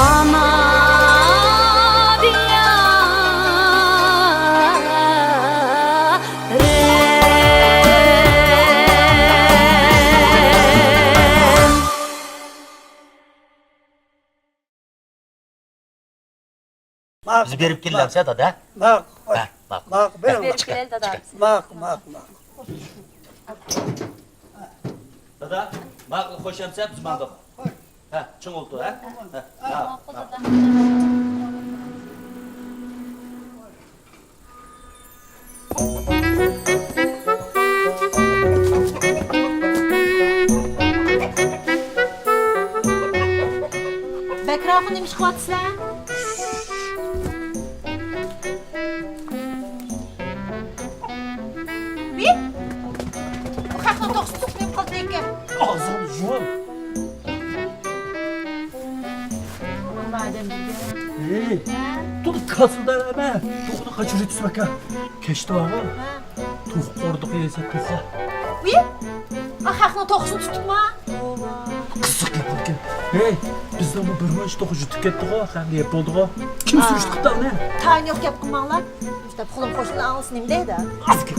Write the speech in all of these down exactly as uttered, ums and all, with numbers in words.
ئانا دىيارىم. بىز بېرىپ كېلەمسە، دادا؟ ماق، ھە، ماق. ماق، بېرىڭ. بېرىپ كېلەيلى، دادا. ماق، ماق، ماق. دادا، ماقۇل، خوش ئەمسە، بىز ماڭدۇق. ھە، چىڭ ئولتۇر، ھە؟ ھە، ماقۇل، دادا. بەكرى ئاخۇن، نېمە ئىش قىلىۋاتىسىلەر؟ بى؟ بۇ خەقنىڭ توخۇسىنى سوقۇپ قالدى ئىكەن. ئاغزىڭنى يۇم. ھەي، تۇر كاسىلدا ئەمە. توخۇنى قاچۇرۇۋېتىسىز ئاكا. كەچتە بارغۇ. توخۇ قوردۇقى يېسە توخۇ. ئۇي؟ ئا، خەقنىڭ توخۇسىنى تۇتۇپما؟ قىزىق گەپ ئىكەن. ھەي، بىزنىڭ بۇ بىر مۇنچە توخۇ يۈتۈپ كەتتىغۇ، خەقنى يەپ بولدىغۇ. كىم سۈرۈشتى قىپتۇ ئۇنى؟ تايىنى يوق گەپ قىلماڭلار. مۇشۇنداق قولۇم قوشنىلار ئاڭلىسا نېمە دەيدۇ؟ ئاز گەپ.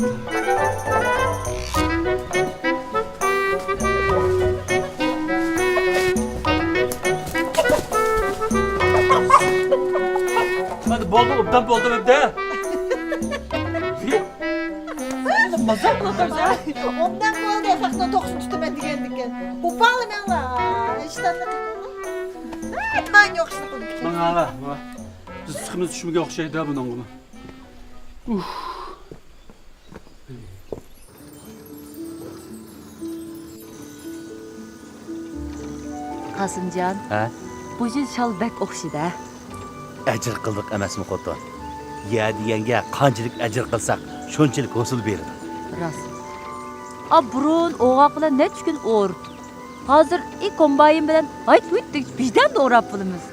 مانا بولدى، ئوبدان بولدى ئەمدى. مازاق قىلىۋاتامسەن؟ ئوبدان بولدى، خەقنىڭ توخۇسىنى تۇتىمەن دېگەندىكىن. قوپالىمەڭلار. ئىشتانلىق. تايىنى يوق ئىشنى قىلدى. ماڭالا، ماڭا. بىز چىقىمىز چۈشمىگەن ئوخشايدۇ بۇنىڭغىمۇ. قاسىمجان. ھە؟ بۇ يىل شال بەك ئوخشىدى ھە؟ ئەجىر قىلدۇق ئەمەسمۇ خوتۇن؟ يەر دېگەنگە قانچىلىك ئەجىر قىلساق شۇنچىلىك ھوسۇل بېرىدۇ. راست. ئا، بۇرۇن ئوغاق بىلەن نەچچە كۈن ئورۇتتۇق. ھازىر ئى كومباين بىلەن ھايت ھۇيت دېگۈچە بىردەمدە ئوراپ بولىمىز.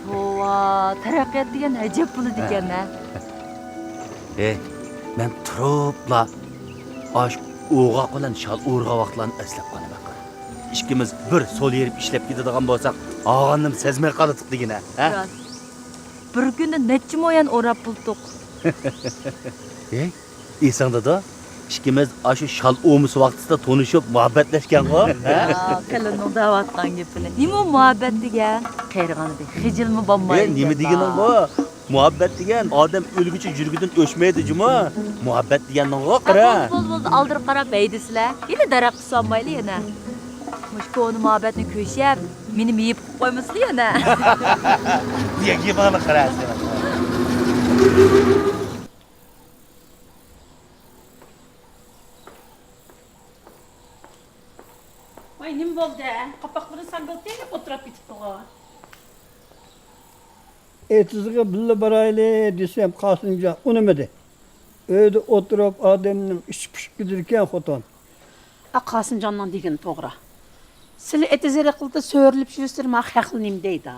توۋا، تەرەققىيات دېگەن ئەجەب بولىدىكەن ھە. ھەي، مەن تۇرۇپلا ئاشۇ ئوغاق بىلەن شال ئورىغان ۋاقىتلارنى ئەسلەپ قالىمەن. ئىككىمىز بىر سول يېرىپ ئىشلەپ كېتىدىغان بولساق، ئاغاننىمۇ سەزمەي قالاتتۇق دېگىنە، ھە؟ راست. بىر كۈندە نەچچە مو يەرنى ئوراپ بولدۇق. ھەي، ئېسىڭدىدۇ؟ ئىككىمىز ئاشۇ شال ئومىسى ۋاقتىسىدا تونۇشۇپ، مۇھەببەتلەشكەنغۇ، ھە؟ يا، قېلىننىڭ دەۋاتقان گېپىنى. نېمە ئۇ مۇھەببەت دېگەن؟ قېرىغاندا خىجىلمۇ بولمايدىكەن. ھەي، نېمە دېگىنىڭ بۇ؟ مۇھەببەت دېگەن ئادەم ئۆلگۈچە يۈرىكىدىن ئۆچمەيدۇ جۇمۇ. مۇھەببەت دېگەننىڭغۇ، قارا. بولدى، بولدى، بولدى. ئالدىراپ قاراپ ھەيدىسىلە. يەنە دەرەخ تۇتسالمايلى يەنە. مۇشۇ كونا مۇھەببەتنى كۆشەپ، مېنى مېيىپ قىلىپ قويمىسىلە يەنە. يەگى بالا قارا. ۋاي، نېمە بولدى؟ قاپاقلىرىنى ساندۇرۇپ ئولتۇرۇپ كېتىپتىغۇ. ئېتىزغا بىللە بارايلى دېسەم، قاسىمجان ئۇنىمىدى. ئۆيدە ئولتۇرۇپ ئادەمنىڭ ئىچى پۇشۇپ كېتىدىكەن، خوتۇن. ئا، قاسىمجاننىڭ دېگىنى توغرا. سىلى ئېتىز ئېرىقلىدا سۆرىلىپ يۈرسىلە، ما خەقلە نېمە دەيدۇ؟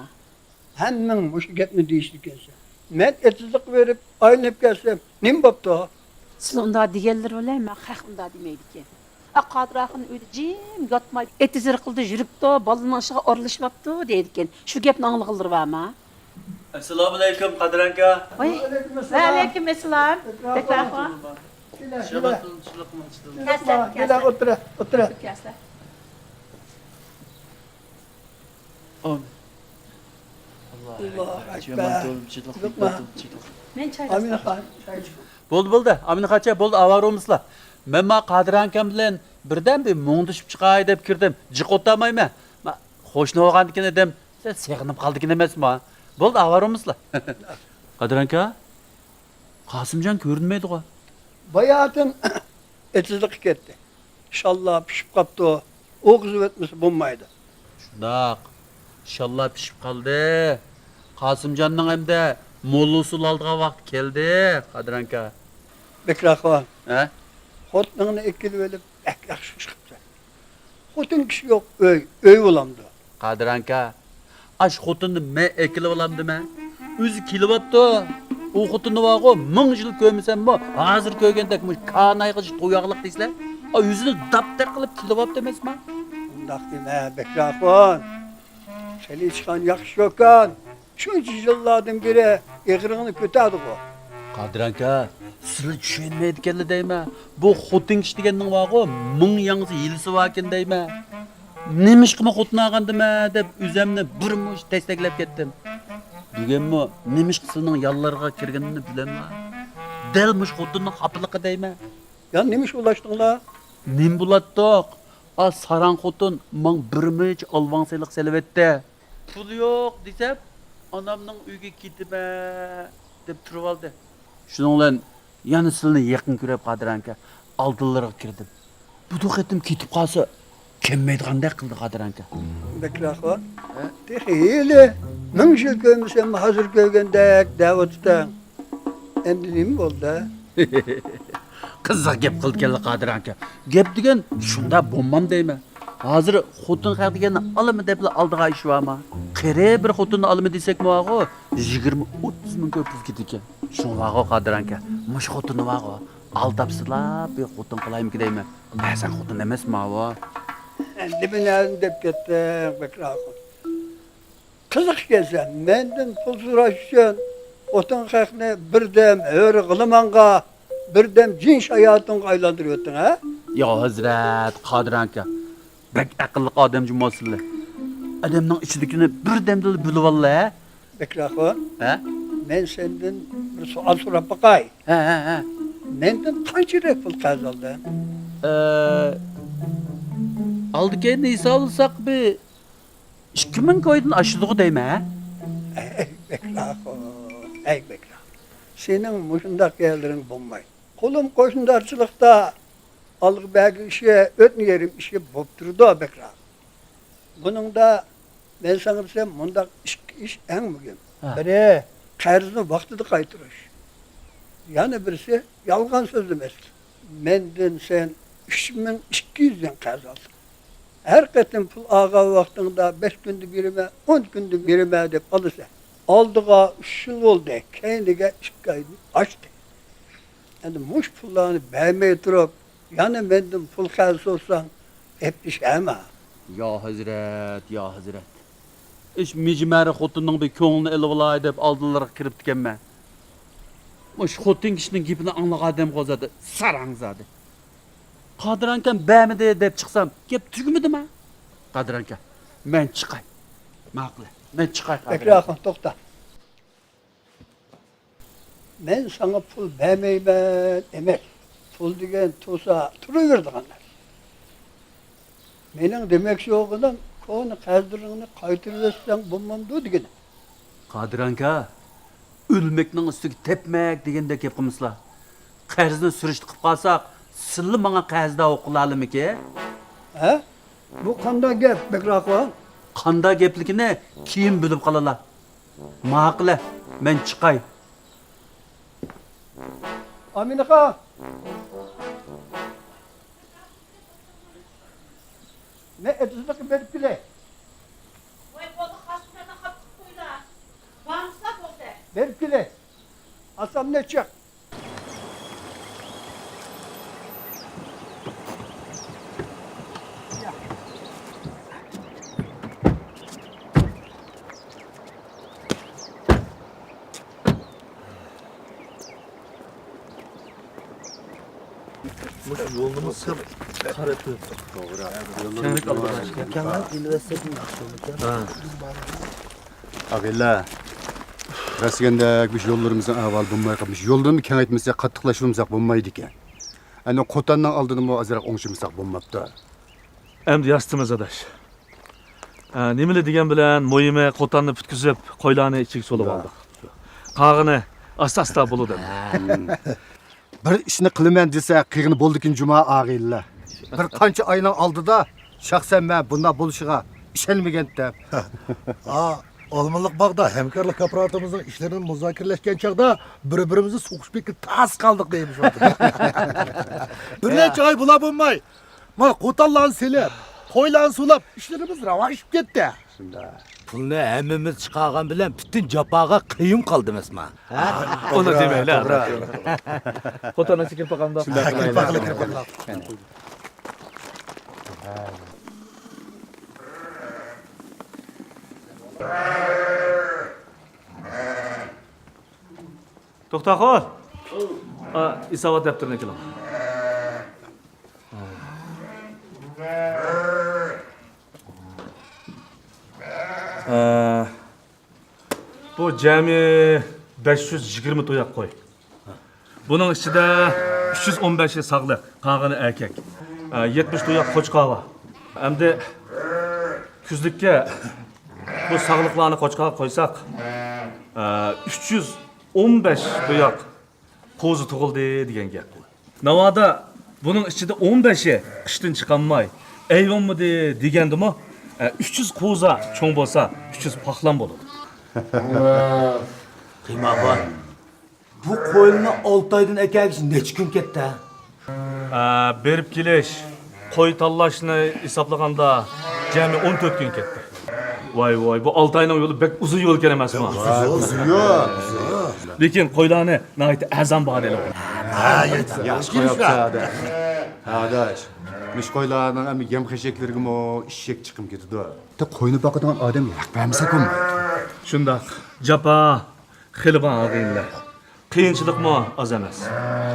ھەممىڭ مۇشۇ گەپنى دېيىشىدىكەنسەن. مەن ئېتىزلىققا بېرىپ ئايلىنىپ كەلسەم نېمە بوپتۇ؟ سىلى ئۇنداق دېگەنلىرى بىلەن ما خەق ئۇنداق دېمەيدىكەن. ئا، قادىر ئاخۇن ئۆيدە جىم ياتماي، ئېتىز ئېرىقلىدا يۈرۈپتۇ، بالىنىڭ ئىشىغا ئارىلىشىۋاپتۇ دەيدىكەن. شۇ گەپنى ئاڭلىغانلىرى بارما؟ ئەسسالامۇئەلەيكۇم، قادىر ئاكا. ۋەي. ۋەئەلەيكۇم ئەسسالام. ۋەئەلەيكۇم ئەسسالام. بەكرى ئاخۇن. كېلە، كېلە. كەلسە، كېلە، كەلسە. ئولتۇرە، ئولتۇرە. كەلسە. ئامىن. ئاللاھۇ ئەكبەر. مەن چاي ئامىن ئاخۇن. بولدى، بولدى. ئامىنە خاچا، بولدى، ئاۋارە بولمىسىلا. مەن ما قادىر ئاكام بىلەن بىردەم بىر مۇڭدىشىپ چىقاي دەپ كىردىم. جىق ئولتۇرمايمەن. ما، خوشنا بولغاندىكىن ئىدىم. سەل سېغىنىپ قالدىكىن ئەمەسمۇ؟ بولدى، ئاۋارە بولمىسىلا. قادىر ئاكا، قاسىمجان كۆرۈنمەيدىغۇ؟ باياتىن ئېتىزلىققا كەتتى. شاللار پىشىپ قاپتۇ. ئورغۇزۇۋەتمىسە بولمايدۇ. شۇنداق. شاللار پىشىپ قالدى. قاسىمجاننىڭ ئەمدى موللا ئۇسسۇل ئالىدىغان ۋاقتى كەلدى، قادىر ئاكا. بەكرى ئاخۇن. ھە؟ خوتۇنۇڭنى ئەكېلىۋېلىپ بەك ياخشى ئىش قىپسەن. خوتۇن كىشى يوق ئۆي، ئۆي بولامدۇ؟ قادىر ئاكا، ئاشۇ خوتۇننى مەن ئەكېلىۋالامدىمەن؟ ئۆزى كېلىۋاپتۇ. ئۇ خوتۇننى بارغۇ، مىڭ يىل كۆرمىسەممۇ، ھازىر كۆرگەندەك مۇشۇ كانايغىچە توياغلىق دەيسىلەر. ئا، يۈزىنى داپتەر قىلىپ كېلىۋاپتۇ ئەمەسمۇ؟ ئۇنداق دېمە، بەكرى ئاخۇن. سېنى ئىچقان ياخشى چوكان، شۇنچە يىللاردىن بېرى ئېغىرىڭنى كۆتەردىغۇ. قادىر ئاكا، سىلى چۈشەنمەيدىكەنلا دەيمەن. بۇ خوتۇن كىشى دېگەننىڭ بارغۇ، مىڭ ياڭزا ھىيلىسى باركەن دەيمەن. نېمىشقىمۇ خوتۇن ئالغاندىمەن دەپ ئۆزۈمنى بىر مۇشت تەستەكلەپ كەتتىم. بۈگۈنمۇ نېمىشقا سىلىنىڭ يانلىرىغا كىرگىنىمنى بىلەملا. دەل مۇشۇ خوتۇننىڭ خاپىلىقى دەيمەن. يا نېمە ئىش ئۇلاشتىڭلار؟ نېمە بولاتتۇق؟ ئا ساراڭ خوتۇن ماڭا بىر مۇچ ئالۋاڭ سېلىق سېلىۋەتتى. پۇل يوق دېسەم، ئانامنىڭ ئۆيىگە كېتىمەن دەپ تۇرۇۋالدى. شۇنىڭ بىلەن يەنە سىلىنى يېقىن كۆرۈپ قادىر ئاكا ئالدىلىرىغا كىردىم. بۇ قېتىم كېتىپ قالسا كەلمەيدىغاندەك قىلدى قادىر ئاكا. بەكرى ئاخۇن، ھە؟ تېخى ھېلى مىڭ يىل كۆرمىسەم ھازىر كۆرگەندەك دەۋاتىتەڭ. ئەمدى نېمە بولدى؟ قىزىق گەپ قىلدىكەنلا قادىر ئاكا. گەپ دېگەن شۇنداق بولمام دەيمەن. ھازىر خوتۇن خەق دېگەننى ئالىمەن دەپلا ئالىدىغان ئىش بارمۇ؟ قېرى بىر خوتۇننى ئالىمەن دېسەكمۇ بارغۇ، يىگىرمە، ئوتتۇز مىڭ كۆپ پۇل كېتىدىكەن. شۇڭا بارغۇ قادىر ئاكا، مۇشۇ خوتۇننى بارغۇ، ئالداپسىلا بىر خوتۇن قىلايمىكىن دەيمەن. ھە، سەن خوتۇن ئەمەسمۇ ئاۋۇ؟ نېمىلەرنى دەپ كەتتىڭ، بەكرى ئاخۇن؟ قىزىق ئىكەنسەن، مەندىن پۇل سوراش ئۈچۈن خوتۇن خەقنى بىردەم ھۆر غىلىمانغا، بىردەم جىن شاياتىنغا ئايلاندۇرۇۋەتتىڭ، ھە؟ يا ھەزرەت، قادىر ئاكا، بەك ئەقىللىق ئادەم جۇمۇ سىلى. ئادەمنىڭ ئىچىدىكىنى بىردەمدىلا بىلىۋالىدۇ، ھە؟ بەكرى ئاخۇن، ھە؟ مەن سەندىن بىر سوئال سوراپ باقاي. ھە، ھە، ھە. مەندىن قانچىلىك پۇل قەرز ئالدىڭ؟ ئە، ئالدى كەينىنى ھېسابلىساق بىر ئىككى مىڭ كويدىن ئاشىدىغۇ دەيمەن، ھە؟ ئەي بەكرى ئاخۇن، ئەي بەكرى ئاخۇن. سېنىڭ مۇشۇنداق گەپلىرىڭ بولمايدۇ. قولۇم قوشنىدارچىلىقتا ئالغا بەرگى ئىشى، ئۆتنە يېرىم ئىشى بولۇپ تۇرىدۇ، بەكرى ئاخۇن. بۇنىڭدا مەن ساڭا دېسەم، مۇنداق ئىككى ئىش ئەڭ مۇھىم. ھە. بىرى، قەرزنى ۋاقتىدا قايتۇرۇش. يەنە بىرسى، يالغان سۆزلىمەسلىك. مەندىن سەن ئۈچ مىڭ ئىككى يۈز يۈەن قەرز ئالدىڭ. ھەر قېتىم پۇل ئالغان ۋاقتىڭدا، بەش كۈندە بېرىمەن، ئون كۈندە بېرىمەن دەپ ئالىسەن. ئالدىغا ئۈچ يىل بولدى، كەينىگە ئىككى ئايدىن ئاشتى. ئەمدى مۇشۇ پۇللارنى بەرمەي تۇرۇپ، يەنە مەندىن پۇل قەرز سورىساڭ، ئەپ ئىش ئەما. يا ھەزرەت، يا ھەزرەت. ئىش مىجمەرى خوتۇننىڭ بىر كۆڭلىنى ئېلىۋالاي دەپ ئالدىلىرىغا كىرىپتىكەنمەن. مۇشۇ خوتۇن كىشىنىڭ گېپىنى ئاڭلىغان ئادەمغۇ زادى ساراڭ زادى. قادىر ئاكام بەرمىدى دەپ چىقسام، گەپ تۈگىمىدىما؟ قادىر ئاكا، مەن چىقاي. ماقۇل، مەن چىقاي، قادىر بەكرى ئاكا. ئاخۇن، توختا. مەن ساڭا پۇل بەرمەيمەن ئەمەس. پۇل دېگەن تۇرسا تۇرۇۋېرىدىغان نەرسە. مېنىڭ دېمەكچى بولغىنىم، كونا قەرزلىرىڭنى قايتۇرۇۋەتسەڭ بولمامدۇ دېگىنىم. قادىر ئاكا، ئۆلمەكنىڭ ئۈستىگە تەپمەك دېگەندەك گەپ قىلمىسىلا. قەرزنى سۈرۈشتە قىلىپ قالساق، سىللا ماڭا قەرزدار بولۇپ قالالىمىكىن؟ ھە؟ بۇ قانداق گەپ، بەكرى ئاخۇن؟ قانداق گەپلىكىنى كېيىن بىلىپ قالىلا. ماقۇلە، مەن چىقاي. ئامىنەخان! مەن ئېتىزلىققا بېرىپ كېلەي. ۋاي، بولدى، خاسمىلارنى خاپا قىلىپ قويلا. بارمىسا بولدى. بېرىپ كېلەي. ئاسامنى چىق. مۇشۇ يولنىمۇ سەل قارىتىپ. توغرا. كەڭرەك ئالدىغا چىقىڭ. كەڭرەك ئېلىۋەتسەك ياخشى بولىدىكەن. ھە. ئاغىلە، راست دېگەندەك، مۇشۇ يوللىرىمىزنىڭ ئەھۋالى بولماي قالمىش. يوللىرىنى كېڭەيتمىسەك، قاتتىقلاشتۇرمىساق بولمايدىكەن. ئەنە قوتاننىڭ ئالدىنىمۇ ئازراق ئوڭشىمىساق بولماپتۇ. ئەمدى ياسىتىمىز، ئاداش. ئە، نېمىلا دېگەن بىلەن مۇھىمى قوتاننى پۈتكۈزۈپ، قويلارنى ئىچىگە سولىۋالدۇق. قالغىنى ئاستا-ئاستا بولىدۇ. بىر ئىشنى قىلىمەن دېسە، قىلغىنى بولىدىكىن جۇما ئاغىنىلەر. بىر قانچە ئاينىڭ ئالدىدا شەخسەن مەن بۇنداق بولۇشىغا ئىشەنمىگەنتىم. ھا، ئالمىلىق باغدا ھەمكارلىق كاپالىتىمىزنىڭ ئىشلىرىنى مۇزاكىرىلەشكەن چاغدا بىر-بىرىمىزنى سوقۇشۇپ كېتىپ تاس قالدۇق دەيمىز. بىر نەچچە ئاي بۇلا بولماي، مانا قوتانلارنى سېلىپ، قويلارنى سولاپ، ئىشلىرىمىز راۋاجلىشىپ كەتتى. شۇنداق. پۇلنى ھەممىمىز چىقارغان بىلەن پۈتۈن جاپاغا قىيىم قالدى ئەمەسما؟ ھە؟ ئۇنى دېمەيلى. توغرا. خوتۇن ئاچا كىرىپ باقامدۇ؟ شۇنداق. كىرىپ باقىلى، كىرىپ باقىلى. قېنى. قېنى. توختاخۇن! ئا، ھېسابات دەپتىرىنى كېلىڭ. ئا، بۇ جەمئىي بەش يۈز يىگىرمە تۇياق قوي. بۇنىڭ ئىچىدە ئۈچ يۈز ئون بەشى ساغلىق، قالغىنى ئەركەك. ئە، يەتمىش تۇياق قوچقار بار. ئەمدى كۈزلۈككە بۇ ساغلىقلارنى قوچقارغا قويساق، ئە، ئۈچ يۈز ئون بەش تۇياق قوزا تۇغۇلدى دېگەن گەپ. ناۋادا بۇنىڭ ئىچىدە ئون بەشى قىشتىن چىقالماي، ئەيۋەنمىدى دېگەندىمۇ، ئە، ئۈچ يۈز قوزا چوڭ بولسا، ئۈچ يۈز پاقلان بولىدۇ. قىيماخان، بۇ قويلىنى ئالتايدىن ئەكەلگۈچە نەچچە كۈن كەتتى؟ ئە، بېرىپ كېلىش، قوي تاللاشنى ھېسابلىغاندا جەمئىي ئون تۆت كۈن كەتتى. ۋاي، ۋاي، بۇ ئالتاينىڭ يولى بەك ئۇزۇن يول ئىكەن ئەمەسمۇ؟ ئۇزۇن يول. لېكىن قويلارنى ناھايىتى ئەرزان باھادا ئېلىۋالدىم. ياخشى قويۇپسەن، ئاداش. ئاداش، مۇشۇ قويلارنىڭ ئەمدى يەم خەشەكلىرىگىمۇ ئىششەك چىقىم كېتىدۇ. قوينى باقىدىغان ئادەمگە ھەق بەرمىسەك بولمايدۇ. شۇنداق. جاپا خېلى بار، ئاغىنىلەر. قىيىنچىلىقمۇ ئاز ئەمەس.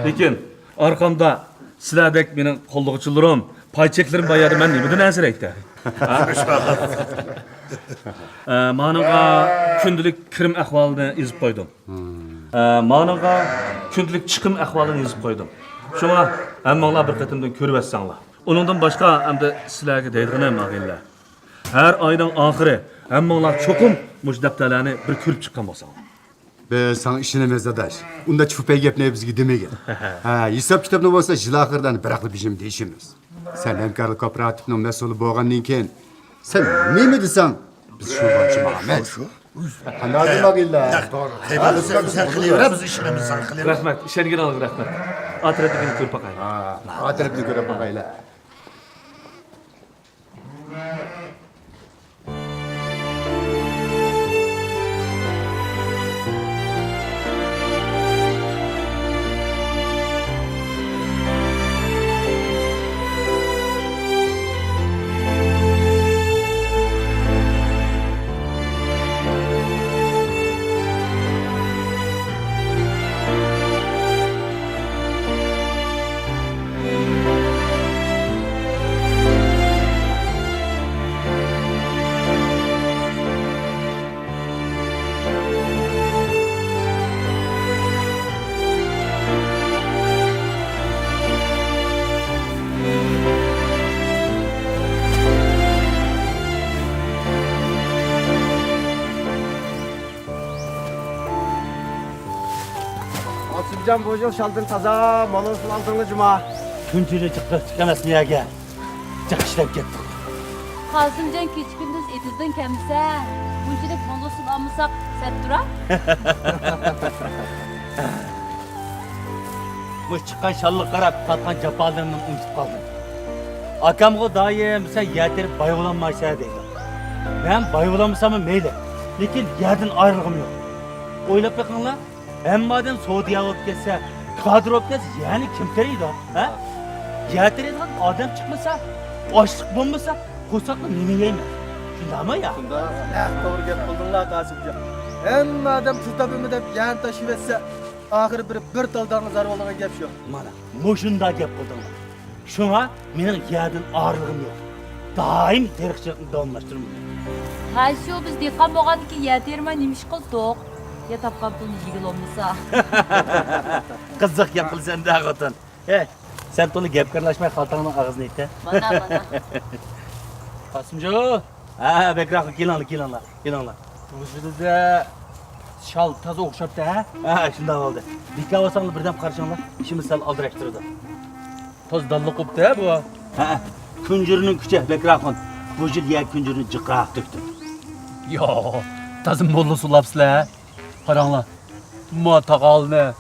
لېكىن ئارقامدا سىلەردەك مېنىڭ قوللىغۇچىلىرىم، پاي چېكلىرىم بار يەردە مەن نېمىدىن ئەنسىرەيتتى؟ ھە؟ ئە، مانىڭغا كۈندىلىك كىرىم ئەھۋالىنى يېزىپ قويدۇم. ئە، مانىڭغا كۈندىلىك چىقىم ئەھۋالىنى يېزىپ قويدۇم. شۇڭا ھەممىڭلار بىر قېتىمدىن كۆرۈۋەتسەڭلار. ئۇنىڭدىن باشقا ئەمدى سىلەرگە دەيدىغىنىم، ئاغىنىلەر، ھەر ئاينىڭ ئاخىرى ھەممىڭلار چوقۇم مۇشۇ دەپتەرلەرنى بىر كۆرۈپ چىققان بولساڭلار. بىز ساڭا ئىشىنىمىز، ئاداش. ئۇنداق چۈپەي گەپنى بىزگە دېمىگىن. ھە، ھېساب-كىتابنى بولسا يىل ئاخىرىدا بىراقلا بېجىرىمىز دېيىشىمىز. سەن ھەمكارلىق كوپىراتىپىنىڭ مەسئۇلى بولغاندىن كېيىن، سەن نېمە دېسەڭ، بىز شۇ بويىچە ماڭىمىز. شۇ، شۇ. قانداق دېمەگىنلەر؟ توغرا. قىلىۋەر، بىز، بىز ئىشىنىمىز ساڭا قىلىۋەر. رەھمەت، ئىشەنگىنىڭلارغا رەھمەت. ئاترەتنىكىنى كۆرۈپ باقايلى. ھە، ئاترەتنى كۆرۈپ باقايلى. قاسىمجان، بۇ يىل شالدىن تازا مول ھوسۇل ئالدىڭلار جۇما. شۇنچىلىك جىق بېقىپ چىقىمەسمۇ يەرگە؟ جىق ئىشلەپ كەتتۇق. قاسىمجان كېچە-كۈندۈز ئېتىزدىن كەلمىسە، بۇنچىلىك مول ھوسۇل ئالمىساق سەت تۇرا. مۇشۇ چىققان شاللىققا قاراپ تارتقان جاپالىرىمنى ئۇنتۇپ قالدىم. ئاكامغۇ دائىم، «سەن يەر تېرىپ باي بولالمايسەن» دەيدۇ. مەن باي بولالمىساممۇ مەيلى، لېكىن يەردىن ئايرىلغۇم يوق. ئويلاپ بېقىڭلار، ھەممە ئادەم سودىيە بولۇپ كەتسە، كادىر بولۇپ كەتسە، يەرنى كىم تېرىيدۇ، ھە؟ يەر تېرىيدىغان ئادەم چىقمىسا، ئاشلىق بولمىسا، قورساققا نېمە يەيمەن؟ شۇنداقمۇ يا؟ شۇنداق. نەق توغرا گەپ قىلدىڭلار، قاسىمجان. ھەممە ئادەم پۇل تاپىمەن دەپ يەرنى تاشلىۋەتسە، ئاخىرى بىر، بىر تال دانغا زار بولىدىغان گەپ شۇ. مانا، مۇشۇنداق گەپ قىلدىڭلار. شۇڭا مېنىڭ يەردىن ئايرىلغۇم يوق. دائىم تېرىقچىلىقنى داۋاملاشتۇرىمەن. ھە، شۇ، بىز دېھقان بولغاندىكىن يەر تېرىماي نېمە ئىش قىلدۇق؟ يا تاپقان پۇلنى يېگىلى بولمىسا. قىزىق گەپ قىلىسەن-دە، خوتۇن. ھەي، سەن تولا گەپكە ئارىلاشماي خالتاڭنىڭ ئاغزىنى ئېيتتى. مانا، مانا. قاسىمجان. ھە، بەكرەك، كېلىڭلار، كېلىڭلار، كېلىڭلار. بۇ يىلدا شال تازا ئوخشاپتۇ، ھە؟ ھە، شۇنداق بولدى. بىكار بولساڭلار بىردەم قارىشىڭلار. ئىشىمىز سەل ئالدىراش تۇرىدۇ. تازا دانلىق بوپتۇ ھە بۇ. ھە، كۈنجۈرىنىڭ كۈچى بەكرەك ئۇن. بۇ يىل يەر كۈنجۈرىنى جىقراق تۆكتۈم. ياق، تازا موللا سۇلاپسىلەر. قاراڭلار، ما تاغالنى،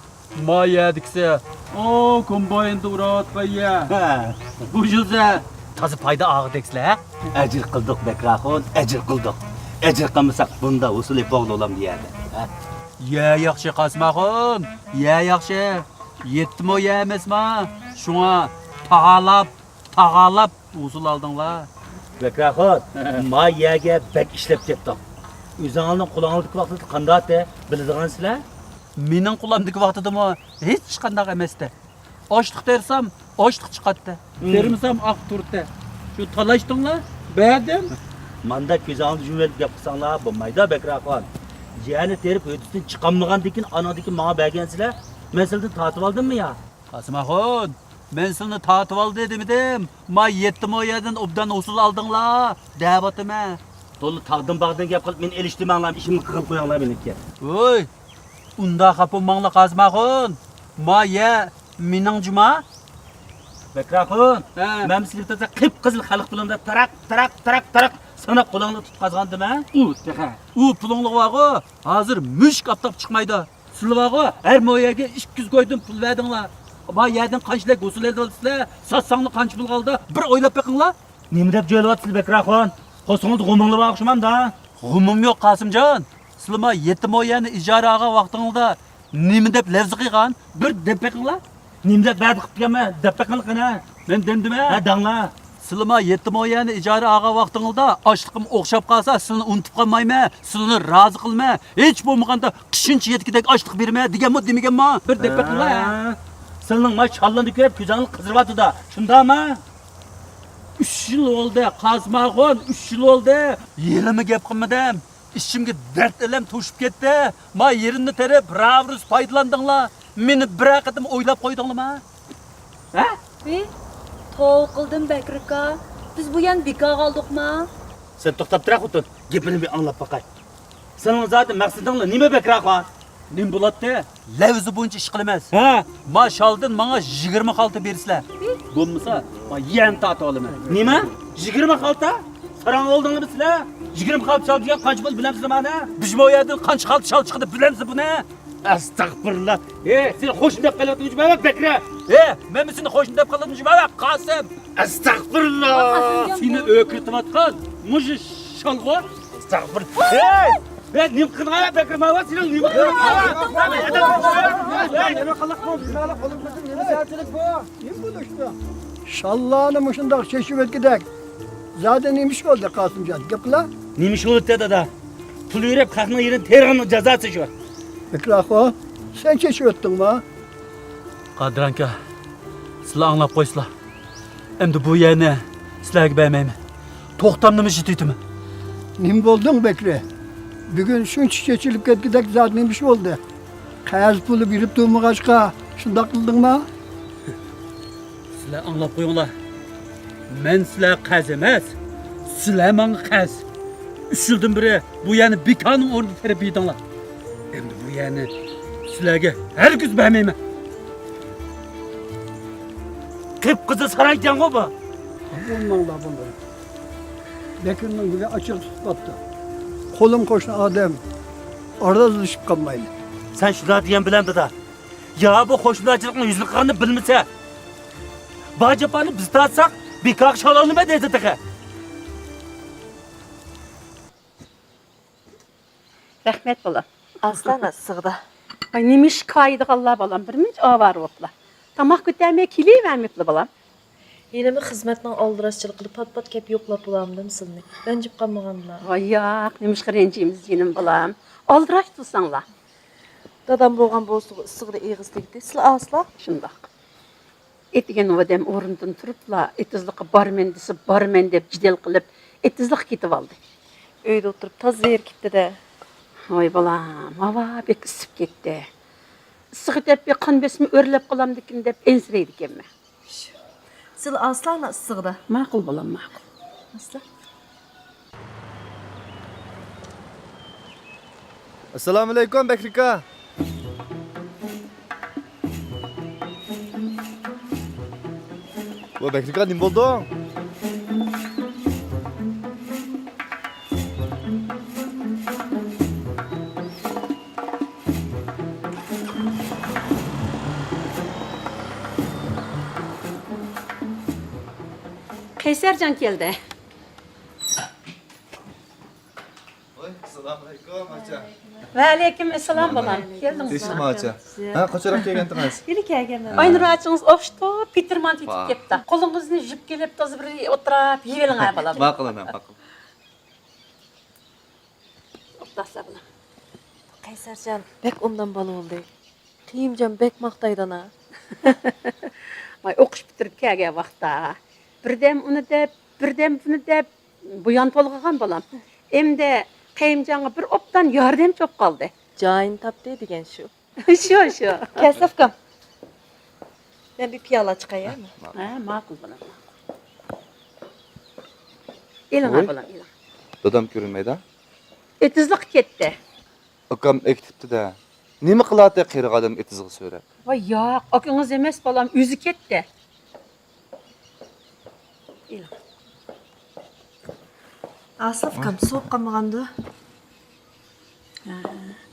ما يەردىكىسى، ئو، كومبايندا ئۇرۇۋاتقان يەر. ھە. بۇ يىلسە تازا پايدا ئالغۇدەكسىلەر. ئەجىر قىلدۇق بەكرەك ئۇن، ئەجىر قىلدۇق. ئەجىر قىلمىساق بۇندا ھوسۇل ئېلىپ بولغىلى بولامدۇ يەردە. ھە؟ يەر ياخشى قاسىم ئاخۇن، يەر ياخشى. يەتتە مو يەر ئەمەسما؟ شۇڭا تاغالاپ، تاغالاپ ھوسۇل ئالدىڭلار. بەكرەك ئاخۇن، ما يەرگە بەك ئىشلەپ كەتتىڭ. ئۆزۈڭلارنىڭ قولۇڭلاردىكى ۋاقتىدا قانداقتى، بىلىدىغانسىلەر؟ مېنىڭ قولۇمدىكى ۋاقتىدىمۇ ھېچقانداق ئەمەستى. ئاشلىق تېرىسام، ئاشلىق چىقاتتى. مم. تېرىمىسام، ئاق تۇرتتى. شۇ تالاشتىڭلار، بەردىم. ماندا كۆزۈڭلارنى يۇمۇۋېلىپ گەپ قىلساڭلار بولمايدۇ، بەكرى ئاخۇن. يەرنى تېرىپ ھۆددىسىنى چىقارمىغاندىن كېيىن، ئانىڭدىن كېيىن ماڭا بەرگەنسىلەر. مەن سىلىدىن تارتىۋالدىممۇ يا؟ قاسىم ئاخۇن، مەن سىلىنى تارتىۋالدى دېمىدىم. ما يەتتە مو يەردىن ئوبدان ھوسۇل ئالدىڭلار، دەۋاتىمەن. تولا تاغدىن باغدىن گەپ قىلىپ مېنى ئېلىشتۇرماڭلار، ئىشىمنى قىلىپ قويۇڭلار مېنىڭكى. ۋوي، ئۇنداق خاپا بولماڭلار قاسىم ئاخۇن. ما يەر مېنىڭ جۇما. بەكرى ئاخۇن، ھە. مەن سىلىگە تازا قىپقىزىل خەلق پۇلۇمدا تاراق، تاراق، تاراق، تاراق ساناپ قولۇڭدا تۇتقازغاندىم ھە؟ ئۇ تېخى. ئۇ پۇلۇڭلۇق بارغۇ، ھازىر مۈشۈك ئاپتاپ چىقمايدۇ. سىلى بارغۇ، ھەر مو يەرگە ئىككى يۈز كويدىن پۇل بەردىڭلار. ما يەردىن قانچىلىك ھوسۇل ئېلىۋاتىسىلەر؟ ساتساڭلار قانچە پۇل قالدى؟ بىر ئويلاپ بېقىڭلار. نېمە دەپ جۆيلۈۋاتىسىلەر بەكرى ئاخۇن؟ قورسىقىڭلاردا غۇمۇڭلار بار ئوخشىمامدا؟ غۇمۇم يوق قاسىمجان. سىلىما يەتتە مو يەرنى ئىجارە ئالغان ۋاقتىڭلاردا نېمە دەپ لەۋزە قىلغان؟ بىر دەپ بېقىڭلار. نېمە دەپ ۋەدە قىپتىكەنمەن؟ دەپ بېقىڭلار قېنى. مەن دەمدىمە. ھە، دەڭلار. سىلىما يەتتە مو يەرنى ئىجارە ئالغان ۋاقتىڭلاردا ئاشلىقىم ئوخشاپ قالسا سىلىنى ئۇنتۇپ قالمايمەن، سىلىنى رازى قىلىمەن، ھېچ بولمىغاندا قىشىنچە يەتكۈدەك ئاشلىق بېرىمەن دېگەنمۇ دېمىگەنمۇ؟ بىر دەپ بېقىڭلار. ھە. سىلىنىڭ ما شاللىنى كۆرۈپ كۆزۈڭلار قىزىرىۋاتىدۇ، شۇنداقمۇ؟ ئۈچ يىل بولدى قاسىم ئاخۇن، ئۈچ يىل بولدى. ھېلىمۇ گەپ قىلمىدىم. ئىچىمگە دەرد ئەلەم توشۇپ كەتتى. ما يېرىمنى تېرىپ راۋۇرۇس پايدىلاندىڭلار. مېنى بىرەر قېتىم ئويلاپ قويدۇڭلارمۇ؟ ھە؟ ۋى، توۋا قىلدىم بەكرى ئاكا. بىز بۇ يەرنى بىكارغا ئالدۇقما؟ سەن توختاپ تۇرە خوتۇن، گېپىنى بىر ئاڭلاپ باقاي. سېنىڭ زادى مەقسىتىڭلا نېمە بەكرى ئاخۇن؟ نېمە بولاتتى؟ لەۋزى بويىچە ئىش قىلىمىز. ھە؟ ما شالدىن ماڭا يىگىرمە خالتا بېرىسىلەر. بولمىسا، ما يەنە تارتىۋالىمەن. نېمە؟ يىگىرمە خالتا؟ ساراڭ بولدۇڭلارمۇ سىلەر؟ يىگىرمە خالتا شال دېگەن قانچە بولدى بىلەمسىلەر مانا؟ بىز مو يەردىن قانچە خالتا شال چىقىدۇ بىلەمسىلەر بۇنى؟ ئەستەغپىرۇللا. ھە، سېنى خوشۇم دەپ قېلىۋاتقىنى جۈمەۋەر بەكرى. ھە، مەن سېنى خوشۇم دەپ قېلىۋاتقىنى جۈمەۋەر قاسىم. ئەستەغپىرۇللا. سېنى ئۆكرىتىۋاتقان مۇشۇ شالغۇ. ئەستەغپىر. ھەي! ھەي، نېمە قىلغان بەكرى ماۋا؟ سېنىڭ نېمە قىلغان؟ نېمە قىلىق بۇ؟ نېمە سەۋەبچىلىك بۇ؟ نېمە بولۇشتى؟ شاللارنى مۇشۇنداق چېچىۋەتكۈدەك. زادى نېمە ئىش بولدى، قاسىمجان؟ گەپ قىلا. نېمە ئىش بولۇپتۇ، دادا؟ پۇل بېرىپ، خەقنىڭ يېرىنى تېرىغاننىڭ جازاسى شۇ. بەكرى ئاخۇن، سەن چېچىۋەتتىڭما؟ قادىر ئاكا، سىلەر ئاڭلاپ قويسىلا. ئەمدى بۇ يەرنى سىلەرگە بەرمەيمەن. توختامنىمۇ يېتىۋېتىمەن. نېمە بولدۇڭ، بەكرى؟ بۈگۈن شۇنچە چېچىلىپ كەتكۈدەك زادى نېمە ئىش بولدى؟ قەرز پۇلى بېرىپ تۇرمىغاچقا، شۇنداق قىلدىڭما؟ سىلەر ئاڭلاپ قويۇڭلار. مەن سىلەرگە قەرز ئەمەس، سىلەر ماڭا قەرز. ئۈچ يىلدىن بېرى بۇ يەرنى بىكارنىڭ ئورنىدا تېرىپ يېدىڭلار. ئەمدى بۇ يەرنى سىلەرگە ھەرگىز بەرمەيمەن. قىپقىزىل ساراڭ ئىكەنغۇ بۇ. بولماڭلار بۇنى. بەكرىنىڭ گېپى ئاچچىق تۇتۇپ قاپتۇ. قولۇم قوشنا ئادەم، ئارىلىشىپ قالمايلى. سەن شۇنداق دېگەن بىلەن، دادا. يا بۇ قوشنىدارچىلىقنىڭ يۈزىنى قىلغاننى بىلمىسە، بار جاپانى بىز تارتساق، بىكارغا شال ئالىمەن دەيدۇ تېخى. رەھمەت، بالام. ئاسلان ئىسسىقدا. ۋاي، نېمە ئىش كايىدىغانلار، بالام، بىر مۇنچە ئاۋارە بوپلا. تاماق كۆتەرمەي كېلىۋەرمەپلا، بالام. ھېلىمۇ خىزمەتنىڭ ئالدىراشچىلىقىدا پات-پات كەپ يوقلاپ بولامدىم سىلىنى؟ رەنجىپ قالمىغانلا. ۋاي ياق، نېمىشقا رەنجىيمىز جېنىم بالام؟ ئالدىراش تۇرساڭلا. دادام بولغان بولسىغۇ ئىسسىقىدا ئېغىز تېگىدى. سىلى ئاسلا؟ شۇنداق. ئېتىگەن ئادەم ئورنىدىن تۇرۇپلا، ئېتىزلىققا بارىمەن دېسە، بارىمەن دەپ جېدەل قىلىپ، ئېتىزلىققا كېتىۋالدى. ئۆيدە ئولتۇرۇپ تازا زېرىكىپتۇ-دە. ۋاي بالام، ھاۋا بەك ئىسسىپ كەتتى. ئىسسىق دەپ بىر قان بېسىمى ئۆرلەپ قالامدىكىن دەپ ئەنسىرەيدىكەنمەن. سىلى ئاسلاڭلا ئىسسىقدا. ماقۇل بالام، ماقۇل. ئاسلا. ئەسسالامۇئەلەيكۇم، بەكرى ئاكا. ۋە بەكرى ئاكا، نېمە بولدۇڭ؟ قەيسەرجان كەلدى. ۋەي، ئەسسالامۇئەلەيكۇم، ئاچا. ۋەئەلەيكۇم ئەسسالام، بالام. كەلدىڭىزمۇ؟ تىنچلىقمۇ، ئاچا؟ ھە، قاچانراق كەلگەنتىڭىز؟ ھېلى كەلگەنمەن. ئاينۇر ئاچىڭىز ئوخشىتىپ، پېتىرمان تېتىپ كەپتۇ. قولىڭىزنى يۇيۇپ كېلىپ، تازا بىر ئولتۇراپ يېيىۋېلىڭ، ھە، بالام. ماقۇل، ئانا، ماقۇل. تاسلا بۇلار. قەيسەرجان بەك ئوبدان بالا بولدى. قېيۇمجان بەك ماختايدۇ ئانا. ۋاي، ئوقۇش پۈتتۈرۈپ كەلگەن ۋاقىتتا بىردەم ئۇنى دەپ، بىردەم بۇنى دەپ بۇيان تولغىغان بالام. ئەمدى قېيۇمجانغا بىر ئوبدان ياردەمچى بولۇپ قالدى. جايىنى تاپتى دېگەن شۇ. شۇ، شۇ. كەلسە ئۇكام. مەن بىر پىيالە چىقاي، ھە؟ ھە، ماقۇل بالام، ماقۇل. ئېلىڭ، ۋوي. بالام، ئېلىڭ. دادام كۆرۈنمەيدۇ. ئېتىزلىققا كەتتى. ئاكام ئەكېتىپتۇ-دە. نېمە قىلاتتى قېرى ئادەم ئېتىزغا سۆرەپ؟ ۋاي ياق، ئاكىڭىز ئەمەس بالام، ئۆزى كەتتى. ئېلىڭ. ئاسىف ئۇكام، سوۋۇپ قالمىغاندۇ؟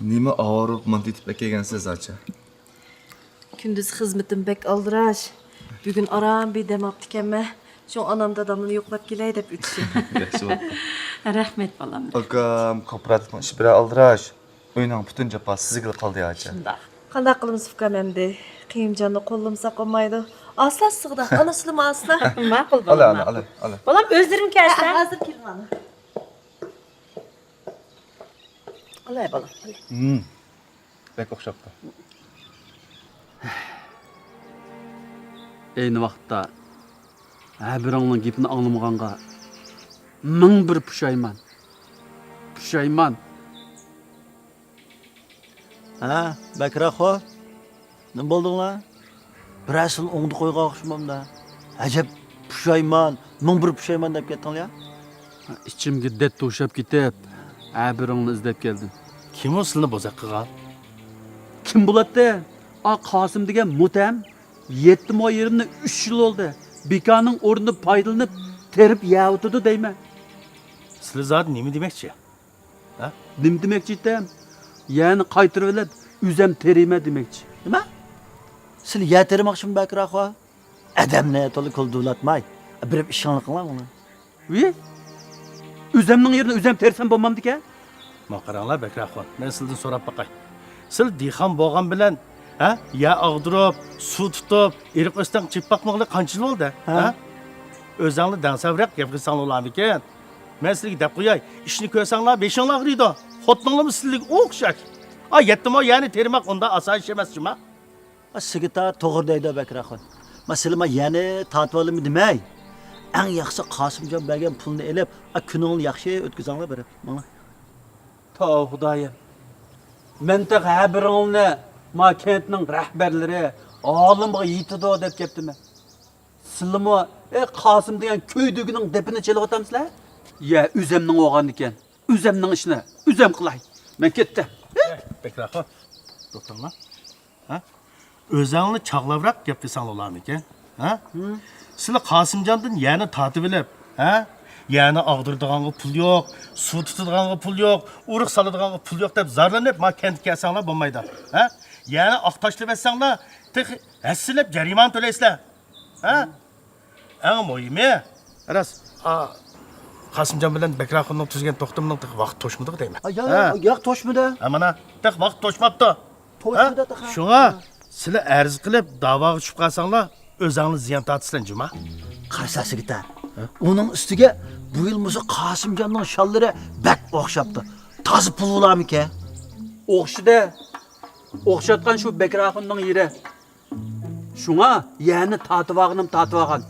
نېمە ئاۋارە بولۇپ مانتا ئېتىپ ئەكەلگەنسىز، ئاچا؟ كۈندۈز خىزمىتىم بەك ئالدىراش. بۈگۈن ئاران بىر دەم ئاپتىكەنمەن. شۇڭا ئانام دادامنى يوقلاپ كېلەي دەپ ئۆتۈشۈم. ياخشى بوپتۇ. رەھمەت، بالام. ئاكام كوپىراتىپنىڭ ئىشى بىرەر ئالدىراش. ئۆينىڭ پۈتۈن جاپاسى سىزگىلا قالدى، ئاچا. شۇنداق. قانداق قىلىمىز ئۇكام ئەمدى؟ قېيۇمجاننى قوللىمىساق بولمايدۇ. ئاسلا سىغدا، ئانا سىلىمۇ ئاسلا. ماقۇل، بالام، ئالا، ماقۇل. ئالا، ئالا. بالام، ئۆزلىرىم كەلسە. ھە، ھازىر كېلىمەن. ئالاي، بالام، ئالاي. ھىم. بەك ئوخشاپتۇ. ئەينى ۋاقىتتا ھە بىرىڭنىڭ گېپىنى ئاڭلىمىغانغا مىڭ بىر پۇشايمان. پۇشايمان. ھە، بەكرى ئاخۇن، نېمە بولدۇڭلار؟ بىرەرسىنى ئوڭدا قويغان ئوخشىمامدا. ئەجەب پۇشايمان، مىڭ بىر پۇشايمان دەپ كەتتىڭلار يا؟ ئىچىمگە دەرد توشاپ كېتىپ، ھە بىرىڭنى ئىزدەپ كەلدىم. كىم ئۇ سىلىنى بوزەك قىلغان؟ ھە؟ كىم بولاتتى؟ ئا قاسىم دېگەن مۇتەم يەتتە مو يېرىمنى ئۈچ يىل بولدى بىكارنىڭ ئورنىدىن پايدىلىنىپ تېرىپ يەۋاتىدۇ دەيمەن. سىلى زادى نېمە دېمەكچى؟ ھە؟ نېمە دېمەكچى ئىدىم؟ يەرنى قايتۇرۇۋېلىپ، ئۆزەم تېرىيمەن دېمەكچى. نېمە؟ سىلى يەر تېرىماقچىمۇ بەكرى ئاخۇن؟ ئەدەمنى تولا كولدۇۋلاتماي، بېرىپ ئىشىڭلار قىلىڭلار مانا. ۋىي؟ ئۆزەمنىڭ يېرىنى ئۆزەم تېرىسام بولمامدىكەن؟ ما قاراڭلار بەكرى ئاخۇن، مەن سىلىدىن سوراپ باقاي. سىل دېھقان بولغان بىلەن، ھە، يەر ئاغدۇرۇپ، سۇ تۇتۇپ، ئېرىق ئۆستەڭ چېپىپ باقمىغىلى قانچە يىل بولدى؟ ھە؟ ھە؟ ئۆزەڭلار دەڭسەۋرەك گەپ قىلساڭلار بولامىكەن؟ مەن سىلىگە دەپ قوياي، ئىشنى كۆرسەڭلار بېشىڭلار ئاغرىيدۇ، خوتۇنۇڭلارمۇ سىلىگە ئوخشاش. ئا، يەتتە مو يەرنى تېرىماق ئۇنداق ئاسان ئىش ئەمەس جۇما. ئا، سىگىتا توغرا دەيدۇ بەكرى ئاخۇن. ما سىلىما يەرنى تارتىۋالىمەن دېمەي، ئەڭ ياخشىسى قاسىمجان بەرگەن پۇلنى ئېلىپ، ئا، كۈنۈڭلارنى ياخشى ئۆتكۈزۈڭلار بېرىپ. ماڭا. تاۋ خۇدايىم، مەن تېخى ھە بىرىڭلارنى ما كەنتنىڭ رەھبەرلىرى، ئالىمغا يېتىدۇ دەپ كەپتىمەن. سىلىمۇ، ئە، قاسىم دېگەن كۆيدۈگىنىڭ دېپىنى چېلىۋاتامسىلەر؟ يە، ئۆزەمنىڭ بولغاندىكەن، ئۆزەمنىڭ ئىشىنى ئۆزەم قىلاي. مەن كەتتىم. ئەي، بەكرى ئاخۇن، توختاڭلار. ھە؟ ئۆزەڭلار چاغلاۋراق گەپ قىلساڭلار بولامىكەن؟ ھە؟ سىلى قاسىمجاندىن يەرنى تارتىۋېلىپ، ھە؟ يەرنى ئاغدۇرىدىغانغا پۇل يوق، سۇ تۇتىدىغانغا پۇل يوق، ئۇرۇق سالىدىغانغا پۇل يوق دەپ زارلىنىپ، ما كەنتكە كەلسەڭلار بولمايدۇ. ھە؟ يەرنى ئاق تاشلىۋەتسەڭلار، تېخى ھەسسىلەپ جەرىمانە تۆلەيسىلەر. ھە؟ ئەڭ مۇھىمى، راست، ئا، قاسىمجان بىلەن بەكرى ئاخۇننىڭ تۈزگەن توختىمىنىڭ تېخى ۋاقتى توشمىدىغۇ دەيمەن. ئا، ياق، ھە؟ ياق، ياق، توشمىدى. ھە، مانا، تېخى ۋاقىت توشماپتۇ. توشمىدى ھە؟ تېخى. شۇڭا ھە. سىلەر ئەرز قىلىپ داۋاغا چۈشۈپ قالساڭلار، ئۆزەڭلار زىيان تارتىسىلەر جۇما. قارىسا سىگىتە، ھە؟ ئۇنىڭ ئۈستىگە بۇ يىل مۇشۇ قاسىمجاننىڭ شاللىرى بەك ئوخشاپتۇ. تازا پۇل بولارمىكەن؟ ئوخشىدى. ئوخشاتقان شۇ بەكرى ئاخۇننىڭ يېرى. شۇڭا يەرنى تارتىۋالغىنىم تارتىۋالغان.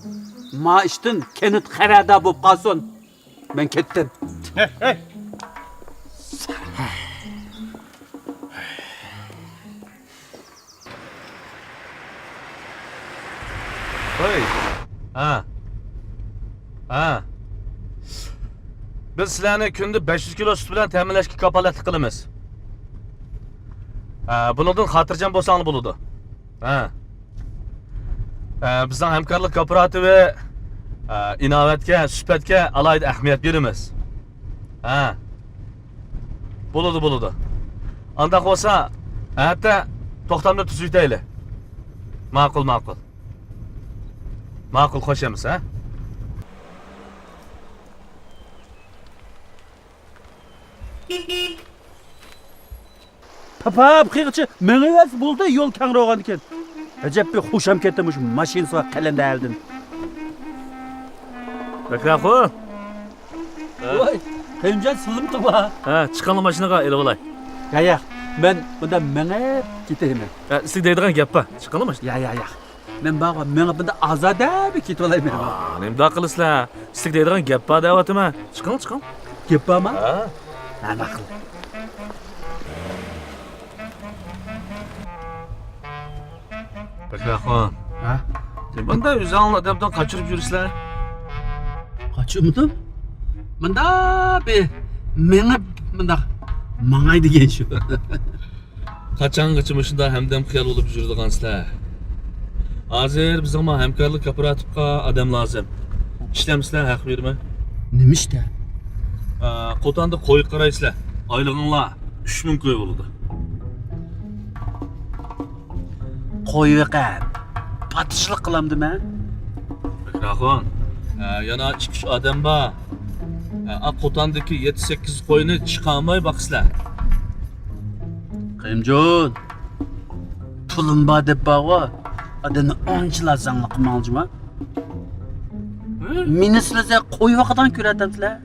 ما ئىشتىن كەنت خەۋەردار بولۇپ قالسۇن. مەن كەتتىم. ھەي، ھەي. ھەي. ھە. ھە. بىز سىلەرنى كۈندە بەش يۈز كىلو سۈت بىلەن تەمىنلەشكە كاپالەتلىك قىلىمىز. ھە، بۇنىڭدىن خاتىرجەم بولساڭلار بولىدۇ. ھە. ھە، بىزنىڭ ھەمكارلىق كوپىراتىپى، ھە، ئىناۋەتكە، سۈپەتكە ئالاھىدە ئەھمىيەت بېرىمىز. ھە. بولىدۇ، بولىدۇ. ئانداق بولسا، ھەتتا توختامنى تۈزۈۋېتەيلى. ماقۇل، ماقۇل. ماقۇل، خوش ئەمىسە، ھە؟ پاپا، بۇ قېغىچە مېڭىۋەرسە بولدى، يول كەڭرى بولغاندىكىن. ئەجەب بىر خۇشام كەتتى مۇشۇ ماشىنىسى بار قەلەندەردىن. بەكرى ئاخۇن. ۋاي. ھېلىمجان، سىلىمتىڭلار؟ ھە، چىقىڭلار ماشىنىغا، ئېلىۋالاي. يا، يا، مەن بۇندا مېڭىپ كېتەيمەن. ھە، سىلىگە دەيدىغان گەپ بار، چىقىڭلار ماشىنا. يا، يا، يا. مەن بارغۇ، مېڭىپ بۇندا ئازادە بىر كېتىۋالايمەن. ئا، نېمىنداق قىلىسىلەر؟ سىلىگە دەيدىغان گەپ بار دەۋاتىمەن. چىقىڭ، چىقىڭ. گەپ بارمۇ؟ ھە. ھە، ماقۇل. بەكرەخان. ھە؟ مۇنداق ئۆزۈڭلار ئادەمدىن قاچۇرۇپ يۈرىسىلەر؟ قاچۇرمىدىم. مۇنداق بىر مېڭىپ، مۇنداق ماڭاي دېگەن شۇ. قاچانغىچە مۇشۇنداق ھەمدەم خىيال بولۇپ يۈرىدىغانسىلەر؟ ھازىر بىزنىڭمۇ ھەمكارلىق كوپىراتىپقا ئادەم لازىم. ئىشلەمسىلەر، ھەق بېرىمەن. نېمە ئىشتا؟ ئا، قوتاندا قوي قارايسىلەر. ئايلىقىڭلار ئۈچ مىڭ كوي بولىدۇ. قوي بېقىپ پادىشاھلىق قىلامدىمەن؟ بەكرەخان، ئا، يەنە ئىككى ئۈچ ئادەم بار. ئا، قوتاندىكى يەتتە سەككىز قوينى چىقارماي باقىسىلەر. قېيۇمجان، پۇلۇم بار دەپ بارغۇ، ئادەمنى ئانچىلا زاڭلىق قىلماڭ جۇما. ھە؟ مېنى سىلەر قوي باقىدىغان كۆرەتتىڭلار.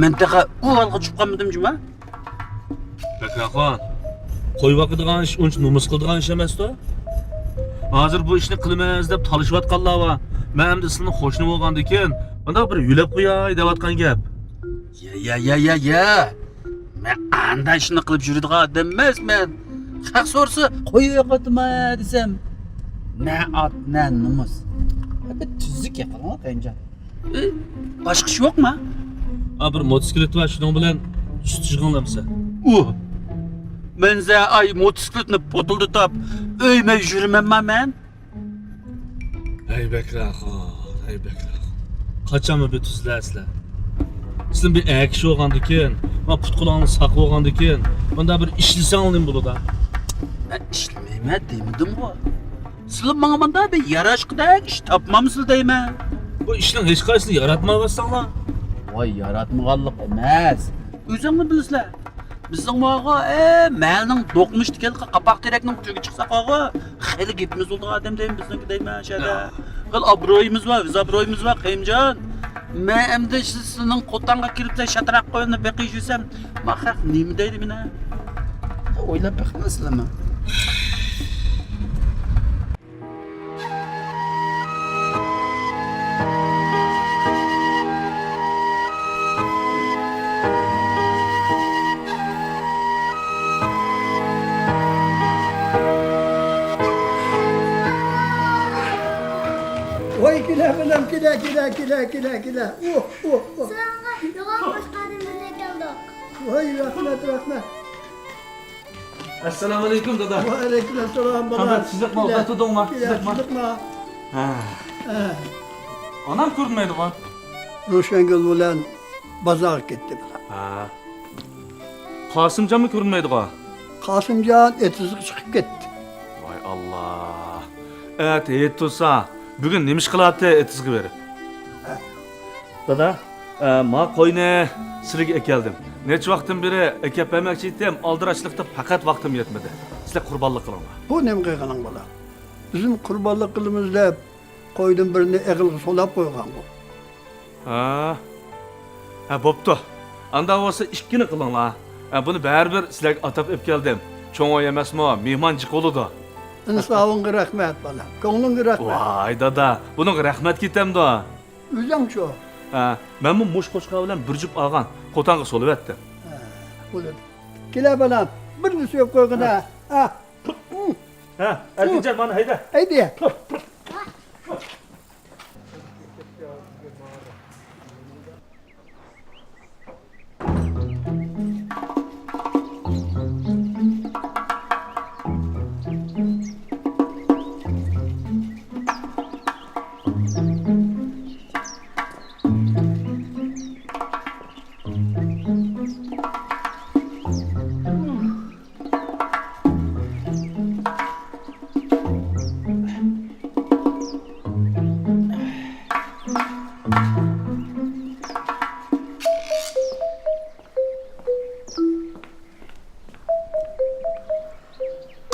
مەن تېخى ئۇ ھالغا چۈشۈپ قالمىدىم جۇما. بەكرەخان، قوي باقىدىغان ئىش ئۇنچە نومۇس قىلىدىغان ئىش ئەمەستۇ. ھازىر بۇ ئىشنى قىلىمىز دەپ تالىشىۋاتقانلار بار. مەن ئەمدى سىلىنىڭ قوشنا بولغاندىكىن، مۇنداق بىر يۆلەپ قوياي دەۋاتقان گەپ. يا، يا، يا، يا، يا. مەن ئانداق ئىشنى قىلىپ يۈرىدىغان ئادەم ئەمەسمەن. خەق سورىسا، قوي باقىۋاتىمەن دېسەم، نە ئات، نە نومۇس. بىر تۈزۈك گەپ قىلىڭ، قېيۇمجان. ئى، باشقا ئىش يوقما؟ ئا، بىر موتوسىكلىت بار، شۇنىڭ بىلەن سۈت يىغىڭلامسەن؟ ئۇ، مەن زە ئاي موتوسىكلىتنى پوتۇلدىتىپ، ئۆيمەي يۈرىمەنما مەن؟ ھەي بەكرەخان، ھەي بەكرەخان. قاچانمۇ بىر تۈزلەرسىلەر؟ سىلەر بىر ئەر كىشى بولغاندىكىن، ما پۇت-قولۇڭلار ساق بولغاندىكىن، مۇنداق بىر ئىشلىسەڭلار نېمە بولىدۇ؟ مەن ئىشلىمەيمەن دېمىدىمغۇ. سىلەر ماڭا مۇنداق بىر ياراشقۇدەك ئىش تاپمامسىلەر دەيمەن. بۇ ئىشنىڭ ھېچقايسىسىنى ياراتمايۋاتساڭلار. ۋاي، ياراتمىغانلىق ئەمەس. ئۆزۈڭلار بىلىسىلەر. بىزنىڭ ماغۇ، ئە، مەھەللىنىڭ دوقمۇش تىكەنلىكى قاپاق تېرەكنىڭ تۈۋىگە چىقساق ماغۇ، خېلى گېپىمىز بولىدىغان ئادەم دەيمەن بىزنىڭكى دەيمەن شەدە. خېلى ئابرۇيىمىز بار، ئۆز ئابرۇيىمىز بار، قېيۇمجان. مەن ئەمدى سىز، سىزنىڭ قوتانغا كىرىپ شاتراق قويۇننى بېقىپ يۈرسەم، ما خەق نېمە دەيدۇ مېنى؟ ئويلاپ بېقىڭلار سىلەرمۇ. ۋاي، كېلە بالام، كېلە، كېلە، كېلە، كېلە، كېلە. ئۇھ، ئۇھ، ئۇھ. سىلەرگە يوغان باشقا ئادەملەر كەلدۇق. ۋاي، رەھمەت، رەھمەت. ئەسسالامۇئەلەيكۇم، دادا. ۋەئەلەيكۇم ئەسسالام، بالام. قانداق، تىزىقمۇ، كېلە. ئوقۇپ تۇردۇڭمۇ؟ كېلە، تىزىقمۇ؟ تىزىقما. ھە. ھە. ئانام كۆرۈنمەيدىغۇ؟ روشەنگۈل بىلەن بازارغا كەتتى، بالام. ھە. قاسىمجانمۇ كۆرۈنمەيدىغۇ؟ قاسىمجان ئېتىزغا چىقىپ كەتتى. ۋاي ئاللا. ئەتە ھېيت تۇرسا، بۈگۈن نېمە ئىش قىلاتتى ئېتىزغا بېرىپ؟ ھە. دادا، ئە، ما قوينى سىلىگە ئەكەلدىم. نەچچە ۋاقىتتىن بېرى ئەكەپ بەرمەكچى ئىدىم، ئالدىراشلىقتا پەقەت ۋاقتىم يەتمىدى. سىلەر قۇربانلىق قىلىڭلار. بۇ نېمە قىلغىنىڭ بالا؟ بىزمۇ قۇربانلىق قىلىمىز دەپ قويدىن بىرنى ئېغىلغا سولاپ قويغانغۇ. ھە. ھە، بوپتۇ. ئانداق بولسا ئىككىنى قىلىڭلار. ھە، بۇنى بەرىبىر سىلەرگە ئاتاپ ئېلىپ كەلدىم. چوڭ ئۆي ئەمەسمۇ، مېھمان جىق بولىدۇ. ئىنسابىڭغا رەھمەت، بالام. كۆڭلۈڭگە رەھمەت. ۋاي، دادا، بۇنىڭغا رەھمەت كېتەمدۇ؟ ئۆزۈڭچۇ؟ ھە، مەنمۇ مۇشۇ قوچقار بىلەن بىر جۈپ ئالغان، قوتانغا سولىۋەتتىم. ھە، بولىدۇ. كېلە بالام، بىرنى سۆيۈپ قويغىنا. ھە. ھە. ھە، ئەركىنجان، مانا ھەيدە. ھەيدە.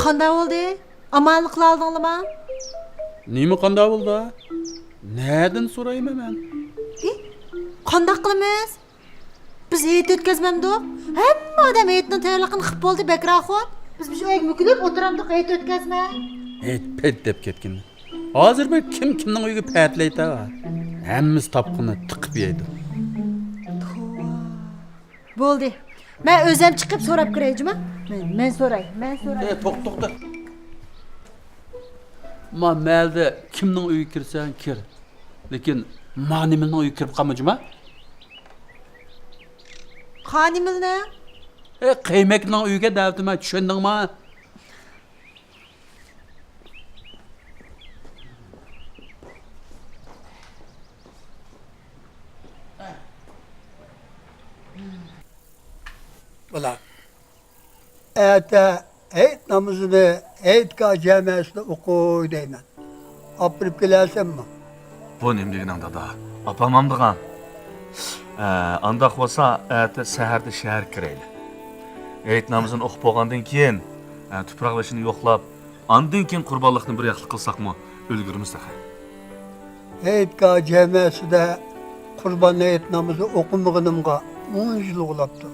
قانداق بولدى؟ ئامانلىق قىلالىدىڭلىما؟ نېمە قانداق بولدى؟ نەدىن سورايمەن مەن؟ ھى؟ قانداق قىلىمىز؟ بىز ھېيت ئۆتكەزمەمدۇق؟ ھەممە ئادەم ھېيتنىڭ تەييارلىقىنى قىلىپ بولدى، بەكراخۇن. بىز مۇشۇ ئۆيگە مۈكۈلۈپ ئولتۇرامدۇق، ھېيت ئۆتكەزمەي. ھېيت پېيت دەپ كەتكىنى. ھازىر بىر كىم كىمنىڭ ئۆيىگە پەتىلەيتە؟ ھەممىسى تاپقىنى تىقىپ يەيدۇ. توۋا. بولدى. مەن ئۆزەم چىقىپ سوراپ كىرەي، جۇما. مەن، مەن سوراي، مەن سوراي. ئە، توختا، توختا. ما مەھەلدە كىمنىڭ ئۆيىگە كىرسەڭ كىر. لېكىن ما نېمىلنىڭ ئۆيىگە كىرىپ قالما، جۇما. قانىمىلنى؟ ئە، قەيمەكنىڭ ئۆيىگە دەۋېتىمەن، چۈشەندىڭما؟ بالام، ئەتە ھېيت نامىزىنى ھېيتگاھ جامەسىدە ئوقۇي دەيمەن. ئاپىرىپ كېلەرسەنمۇ؟ بۇ نېمە دېگىنىڭ، دادا؟ ئاپارمامدىغان؟ ئە، ئانداق بولسا، ئەتە سەھەردە شەھەرگە كىرەيلى. ھېيت نامىزىنى ئوقۇپ بولغاندىن كېيىن، ئە، تۇپراق بېشىنى يوقلاپ، ئاندىن كېيىن قۇربانلىقنى بىر ياقلىق قىلساقمۇ ئۈلگۈرىمىز تېخى. ھېيتگاھ جامەسىدە قۇربان ھېيت نامىزى ئوقۇمىغىنىمغا ئون يىل بولاپتۇ.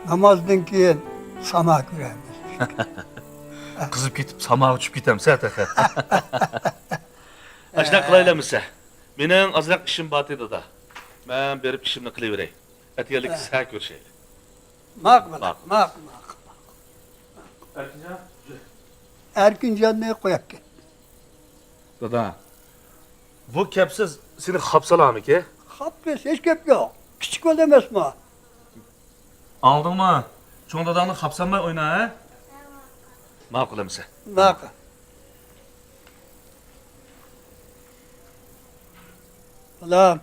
نامازدىن كېيىن ساما كۆرەرمىز. قىزىپ كېتىپ ساماغا چۈشۈپ كېتەمسە تېخى. ئاشۇنداق قىلايلى ئەمىسە. مېنىڭ ئازراق ئىشىم بار ئىدى، دادا. مەن بېرىپ ئىشىمنى قىلىۋېرەي. ئەتىگەنلىككە سەھەر كۆرۈشەيلى. ماقۇل، ماقۇل، ماقۇل، ماقۇل. ئەركىنجان، ئەركىنجاننى قويۇپ كەت. دادا، بۇ كەپسىز سېنى خاپسالامىكى؟ خاپسىز، ھېچ گەپ يوق. كىچىك بالا ئەمەسمۇ؟ ئاڭلىدىڭمۇ؟ چوڭ داداڭنى خاپسالماي ئوينا، ھە؟ ماقۇل ئەمىسە. ماقۇل. بالام،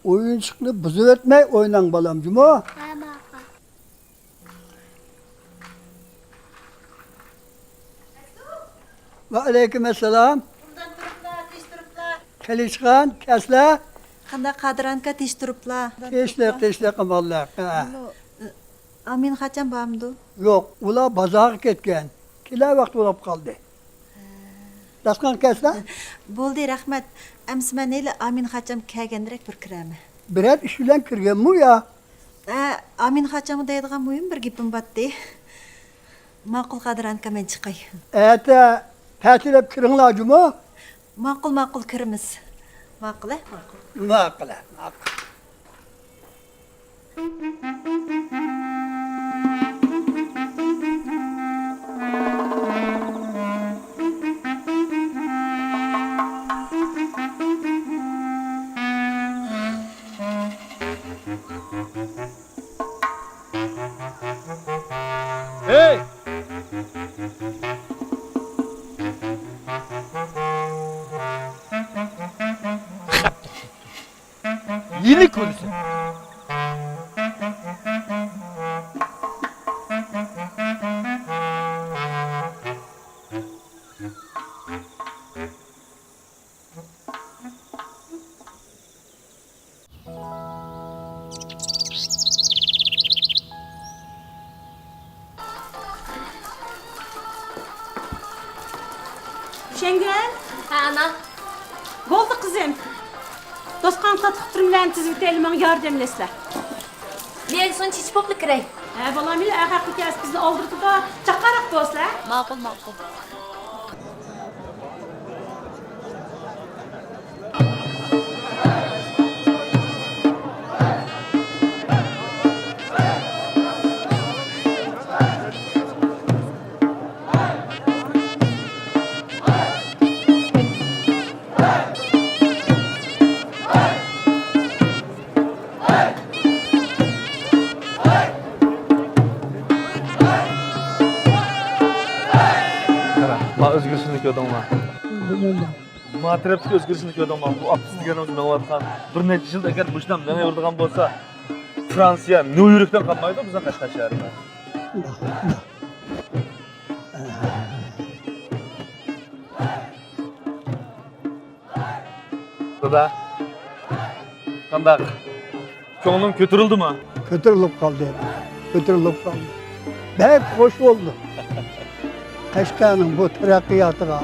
ئويۇنچۇقنى بۇزۇۋەتمەي ئويناڭ، بالام، جۇمۇ؟ ھە، ماقۇل. ۋەئەلەيكۇم ئەسسالام. ئوبدان تۇرۇپلا، تىنچ تۇرۇپلا. قىلىچخان، كەسلە. قانداق، قادىر ئاكا، تىنچ تۇرۇپلا؟ تىنچلىق، تىنچلىق، ئامانلىق. ھە. ئامىن خاچام بارمىدۇ؟ يوق، ئۇلار بازارغا كەتكەن. كېلەر ۋاقتى بولۇپ قالدى. داستىخان كەلسە؟ بولدى، رەھمەت. ئەمسە مەن ھېلى ئامىن خاچام كەلگەندىرەك بىر كىرەمەن. بىرەر ئىش بىلەن كىرگەنمۇ يا؟ ھە، ئامىن خاچامغا دەيدىغان مۇھىم بىر گېپىم باتتى. ماقۇل، قادىر ئاكا، مەن چىقاي. ئەتە پەتىلەپ كىرىڭلار جۇمۇ. ماقۇل، ماقۇل، كىرىمىز. ماقۇل، ھە؟ ماقۇل. ماقۇل، ھە، ماقۇل. ھەي! يەنە كۆرىسەن. شەڭگۈەن. ھە، ئانا. بولدى، قىزىم. دوستخانا تاتلىق تۈرۈملەرنى تىزىۋېتەيلى، ماڭا ياردەملەشسىلە. مەن سۇنى چېچىپ بوپلا كىرەي. ھە، بالام، ھېلى ئەر خەقنى كەلسە بىزنى ئالدىرىدۇ-دە، جاققانراق بولسىلە. ماقۇل، ماقۇل. قارا، ما ئۆزگىرىشنى كۆردۈڭما؟ ما تەرەپتىكى ئۆزگىرىشنى كۆردۈڭما؟ بۇ ئاپتوبۇس دېگىنىمىز مېڭىۋاتقان، بىر نەچچە يىل ئەگەر مۇشۇنداق مېڭىۋېرىدىغان بولسا، فرانسىيە نيۇ يوركتىن قالمايدۇ بىزنىڭ قەشقەر شەھىرىمىز. دادا، قانداق؟ كۆڭلۈڭ كۆتۈرۈلدىمۇ؟ كۆتۈرۈلۈپ قالدى، كۆتۈرۈلۈپ قالدى. بەك خوش بولدۇم. قەشقەرنىڭ بۇ تەرەققىياتىغا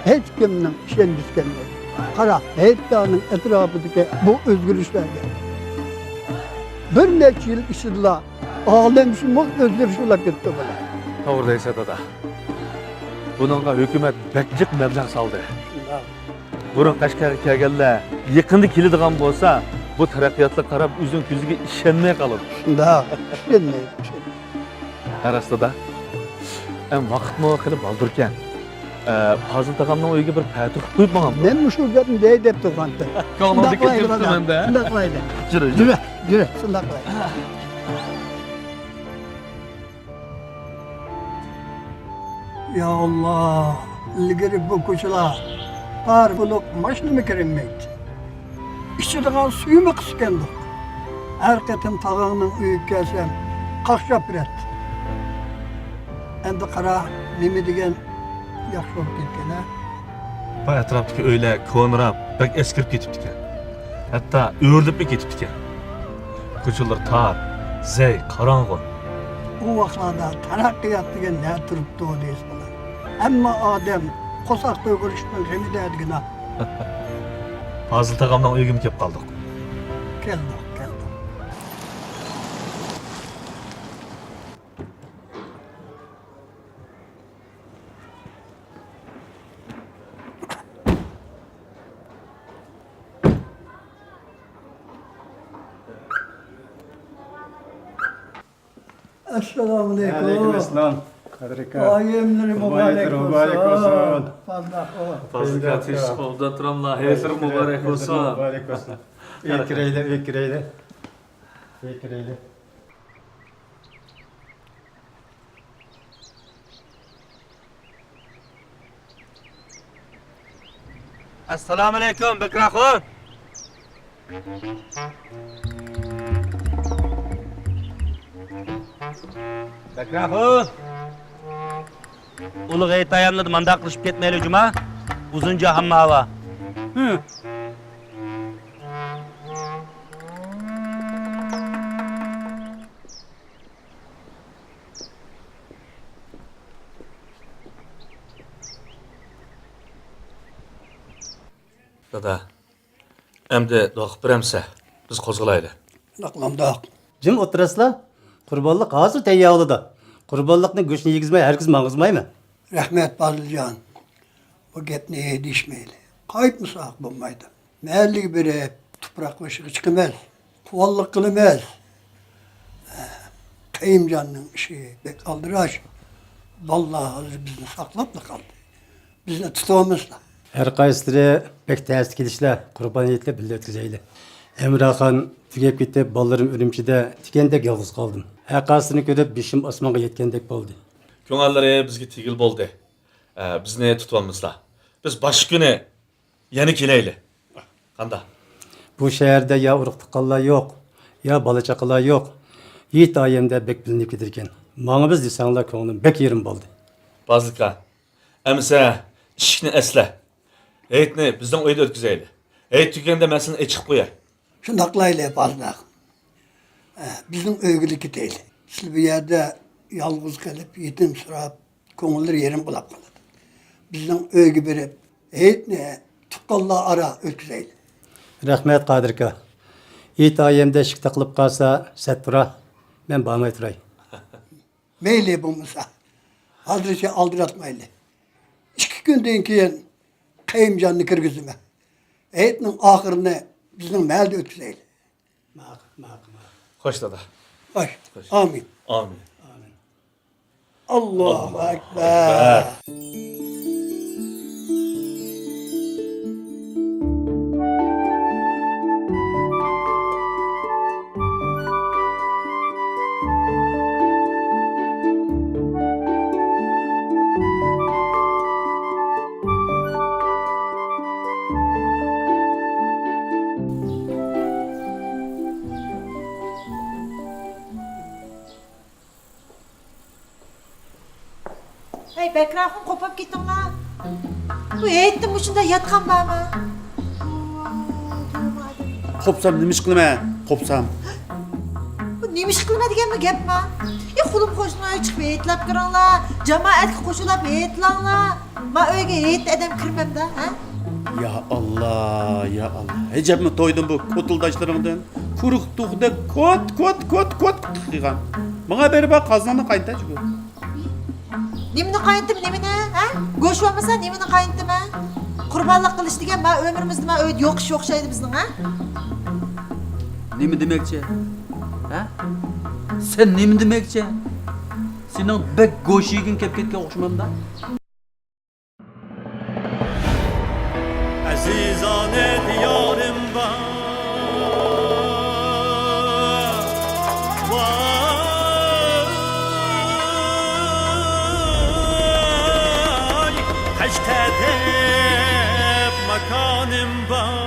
ھېچكىمنىڭ ئىشەنگۈسى كەلمەيدۇ. قارا، ھېيتگاھنىڭ ئەتراپىدىكى بۇ ئۆزگىرىشلەرگە. بىر نەچچە يىل ئىچىدىلا ئالەمشۇمۇل ئۆزگىرىش بولۇپ كەتتى بۇلار. توغرا دەيسەن، دادا. بۇنىڭغا ھۆكۈمەت بەك جىق مەبلەغ سالدى. شۇنداق. بۇرۇن قەشقەرگە كەلگەنلەر يېقىندا كېلىدىغان بولسا، بۇ تەرەققىياتلارغا قاراپ ئۆزىنىڭ كۆزىگە ئىشەنمەي قالىدۇ. شۇنداق. ئىشەنمەيدۇ. ھە، راست، دادا. ئەم، ۋاقىتمۇ خېلى بالدۇركەن. ئە، پازىل تاغامنىڭ ئۆيىگە بىر پەتە قىلىپ قويۇپ ماڭامدۇ؟ مەن مۇشۇ گەپنى دەي دەپ تۇرغانتىم. كۆڭلۈڭدە شۇنداق قىلايلى، كېتىپتۇ بالام. مەندە. شۇنداق قىلايلى. جۈرە، جۈرە. جۈرە، جۈرە، شۇنداق قىلايلى. يا ئاللا، ئىلگىرى بۇ كوچىلار تار بولۇپ، ماشىنىمۇ كىرەلمەيتتى. ئىچىدىغان سۈيىمۇ قىس ئىكەندۇق. ھەر قېتىم تاغاڭنىڭ ئۆيىگە كەلسەم، قاقشاپ بېرەتتى. ئەمدى قارا، نېمە دېگەن ياخشى بولۇپ كەتكەن-ھە. بۇ ئەتراپتىكى ئۆيلەر كونىراپ، بەك ئەسكىرىپ كېتىپتىكەن. ھەتتا ئۆرۈلۈپمۇ كېتىپتىكەن. كوچىلىرى تار، زەي، قاراڭغۇ. ئۇ ۋاقىتلاردا تەرەققىيات دېگەن نەدە تۇرۇپتۇ دەيسىلەر. ھەممە ئادەم قورساق تويغۇزۇشنىڭ غېمىدە دېگىنە. پازىل تاغامنىڭ ئۆيىگىمۇ كېلىپ قالدۇق. كەلدۇق، كەلدۇق. ئەسسالامۇئەلەيكۇم. ۋەئەلەيكۇم ئەسسالام. قادىر ئاكا. بايراملىرى مۇبارەك بولسۇن. مۇبارەك بولسۇن. پازىل ئاكا، تىنچلىق ئوبدان تۇراملا؟ ھېيتلىرى مۇبارەك بولسۇن. مۇبارەك بولسۇن. ئۆيگە كىرەيلى، ئۆيگە كىرەيلى. ئۆيگە كىرەيلى. ئەسسالامۇئەلەيكۇم، بەكرى ئاخۇن. بەكرى ئاخۇن. ئۇلۇغ ھېيت ئاياملىرىدا مانداق قىلىشىپ كەتمەيلى جۇما. ئۇزۇن جاھانمۇ ھاۋا. ھە. دادا، ئەمدى دوقۇپ بېرەمسە؟ بىز قوزغىلايلى. شۇنداق قىلامدۇق. جىم ئولتۇراسىلا. قۇربانلىق ھازىر تەييار بولىدۇ. قۇربانلىقنى گۆشنى يېگۈزمەي ھەرگىز ماڭغۇزمايمەن. رەھمەت، پازىلجان. بۇ گەپنى دېيىشمەيلى. قايتمىساق بولمايدۇ. مەھەللىگە بېرىپ، تۇپراق بېشىغا چىقىمىز، قۇۋانلىق قىلىمىز. قېيۇمجاننىڭ ئىشى بەك ئالدىراش. بالىلار ھازىر بىزنى ساقلاپلا قالدى. بىزنى تۇتۇۋالمىسىلا. ھەر قايسىلىرى بەك تەستە كېلىشلەر، قۇربان ھېيتنى بىللە ئۆتكۈزەيلى. ئەمراخان تۈگەپ كېتىپ، بالىلىرىم ئۈرۈمچىدە تىكەندەك يالغۇز قالدىم. ھەر قايسىلىرىنى كۆرۈپ، بېشىم ئاسمانغا يەتكەندەك بولدى. كۆڭۈللىرى بىزگە تېگىلى بولدى. ئە، بىزنى تۇتۇۋالمىسىلا. بىز باشقا كۈنى يەنە كېلەيلى. قانداق؟ بۇ شەھەردە يا ئۇرۇق-تۇغقانلار يوق، يا بالا-چاقىلار يوق. ھېيت ئايەمدە بەك بىلىنىپ كېتىدىكەن. ماڭىمىز دېسەڭلار كۆڭلۈم بەك يېرىم بولدى. پازىل ئاكا، ئەمىسە ئىشىكنى ئەسلە. ھېيتنى بىزنىڭ ئۆيدە ئۆتكۈزەيلى. ھېيت تۈگىگەندە مەن سېنى ئېچىقىپ قوياي. شۇنداق قىلايلى، پازىل ئاخۇن. ئە، بىزنىڭ ئۆيگىلا كېتەيلى. سىلەر بۇ يەردە يالغۇز قېلىپ، يېتىمسىراپ، كۆڭۈللىرى يېرىم بولاپ قالىدۇ. بىزنىڭ ئۆيگە بېرىپ، ھېيتنى تۇغقانلار ئارا ئۆتكۈزەيلى. رەھمەت، قادىر ئاكا. ھېيت ئايەمدە ئىشىك تاقىلىپ قالسا، سەت تۇرا، مەن بارماي تۇراي. مەيلى بولمىسا. ھازىرچە ئالدىراتمايلى. ئىككى كۈندىن كېيىن قېيۇمجاننى كىرگۈزىمەن. ھېيتنىڭ ئاخىرىنى بىزنىڭ مەھەلدە ئۆتكۈزەيلى. ماقۇل، ماقۇل، ماقۇل. خوش، دادا. خوش. خوش. ئامىن. ئامىن. ئامىن. ئاللاھۇ ئەكبەر. ھەي، بەكرى ئاخۇن، قوپاپ كېتىڭلار. بۇ ھېيتتا مۇشۇنداق ياتقان بارمۇ؟ قوپسام نېمە ئىش قىلىمەن؟ قوپسام. بۇ نېمە ئىش قىلىمەن دېگەنمۇ گەپمۇ؟ ئى، قولۇم قوشنىلارغا چىقىپ ھېيتلاپ كىرىڭلار. جامائەتكە قوشۇلۇپ ھېيتلاڭلار. ما ئۆيگە ھېيتتا ئادەم كىرمەمدۇ، ھە؟ يا ئاللا، يا ئاللا. ئەجەبمۇ تويدۇم بۇ كوتۇلداشلىرىڭدىن. قۇرۇق تۇغدەك كوت، كوت، كوت، كوت قىلغان. ماڭا بېرىپ باق، قازىنىڭنى قاينىتە شۇ. نېمىنى قاينىتىمەن، نېمىنى؟ ھە؟ گۆش بولمىسا نېمىنى قاينىتىمەن؟ قۇربانلىق قىلىش دېگەن ما ئۆمرىمىزدە ما ئۆيدە يوق ئىش ئوخشايدۇ بىزنىڭ، ھە؟ نېمە دېمەكچى؟ ھە؟ سەن نېمە دېمەكچى؟ سېنىڭ بەك گۆش يېگۈڭ كەپ كەتكەن ئوخشىمامدا؟ ئەزىزانە دىيارىم بار، ۋاي، قەشقەر دەپ ماكانىم بار.